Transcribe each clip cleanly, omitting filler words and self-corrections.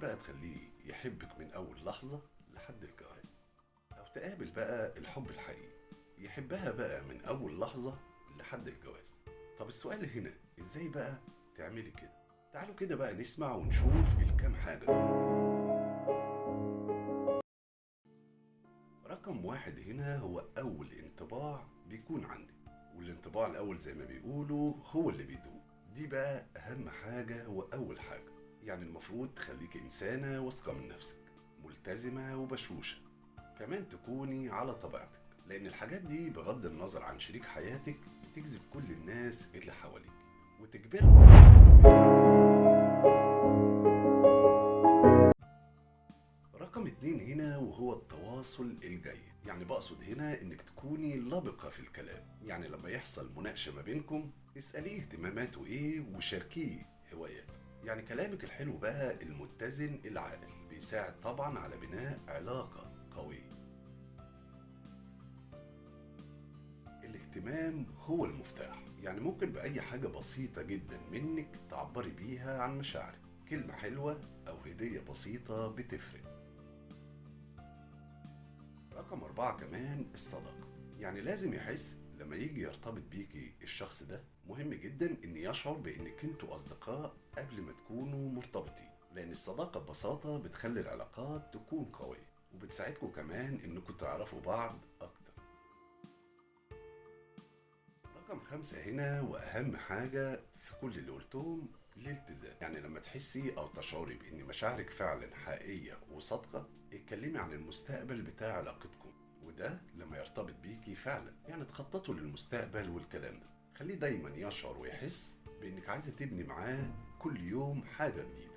بقى تخليه يحبك من أول لحظة لحد الجواز، أو تقابل بقى الحب الحقيقي يحبها بقى من أول لحظة لحد الجواز. طب السؤال هنا، إزاي بقى تعملي كده؟ تعالوا كده بقى نسمع ونشوف الكام حاجة دول. رقم 1 هنا هو أول انطباع بيكون عندك، والانطباع الأول زي ما بيقولوا هو اللي بيدوم. دي بقى أهم حاجة وأول حاجة. يعني المفروض تخليك إنسانة واثقة من نفسك، ملتزمة وبشوشة، كمان تكوني على طبيعتك، لأن الحاجات دي بغض النظر عن شريك حياتك بتجذب كل الناس اللي حواليك وتجبرهم إنهم يتعاملوا معاك. رقم 2 هنا وهو التواصل الجيد. يعني بقصد هنا إنك تكوني لبقة في الكلام، يعني لما يحصل مناقشة ما بينكم اسأليه اهتماماته إيه وشاركيه هواياته. يعني كلامك الحلو بقى المتزن العاقل بيساعد طبعا على بناء علاقة قوية. الاهتمام هو المفتاح، يعني ممكن بأي حاجة بسيطة جدا منك تعبري بيها عن مشاعرك، كلمة حلوة أو هدية بسيطة بتفرق. رقم 4 كمان الصداقة. يعني لازم يحس لما يجي يرتبط بيكي الشخص ده، مهم جدا إن يشعر بإنك انتوا أصدقاء قبل ما تكونوا مرتبطين، لأن الصداقة ببساطة بتخلي العلاقات تكون قوية وبتساعدكم كمان إنكم تعرفوا بعض أكتر. رقم 5 هنا وأهم حاجة في كل اللي قلتهم الالتزام. يعني لما تحسي أو تشعري بإن مشاعرك فعلا حقيقية وصادقة، اتكلمي عن المستقبل بتاع علاقتكم، وده لما يرتبط بيكي فعلا، يعني تخططوا للمستقبل والكلام ده. خليه دايما يشعر ويحس بإنك عايزة تبني معاه كل يوم حاجة جديدة.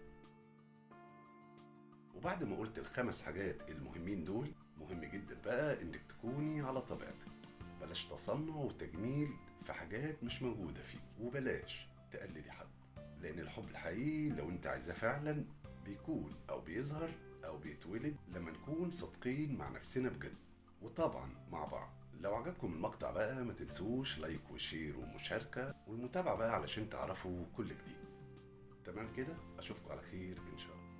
وبعد ما قلت ال5 حاجات المهمين دول، مهم جدا بقى إنك تكوني على طبيعتك، بلاش تصنع وتجميل في حاجات مش موجودة فيك، وبلاش تقلدي حد، لأن الحب الحقيقي لو أنت عايزاه فعلا بيكون أو بيظهر أو بيتولد لما نكون صادقين مع نفسنا بجد، وطبعا مع بعض. لو عجبكم المقطع بقى ما تنسوش like و share ومشاركة والمتابعة بقى علشان تعرفوا كل جديد. تمام كده، أشوفكم على خير إن شاء الله.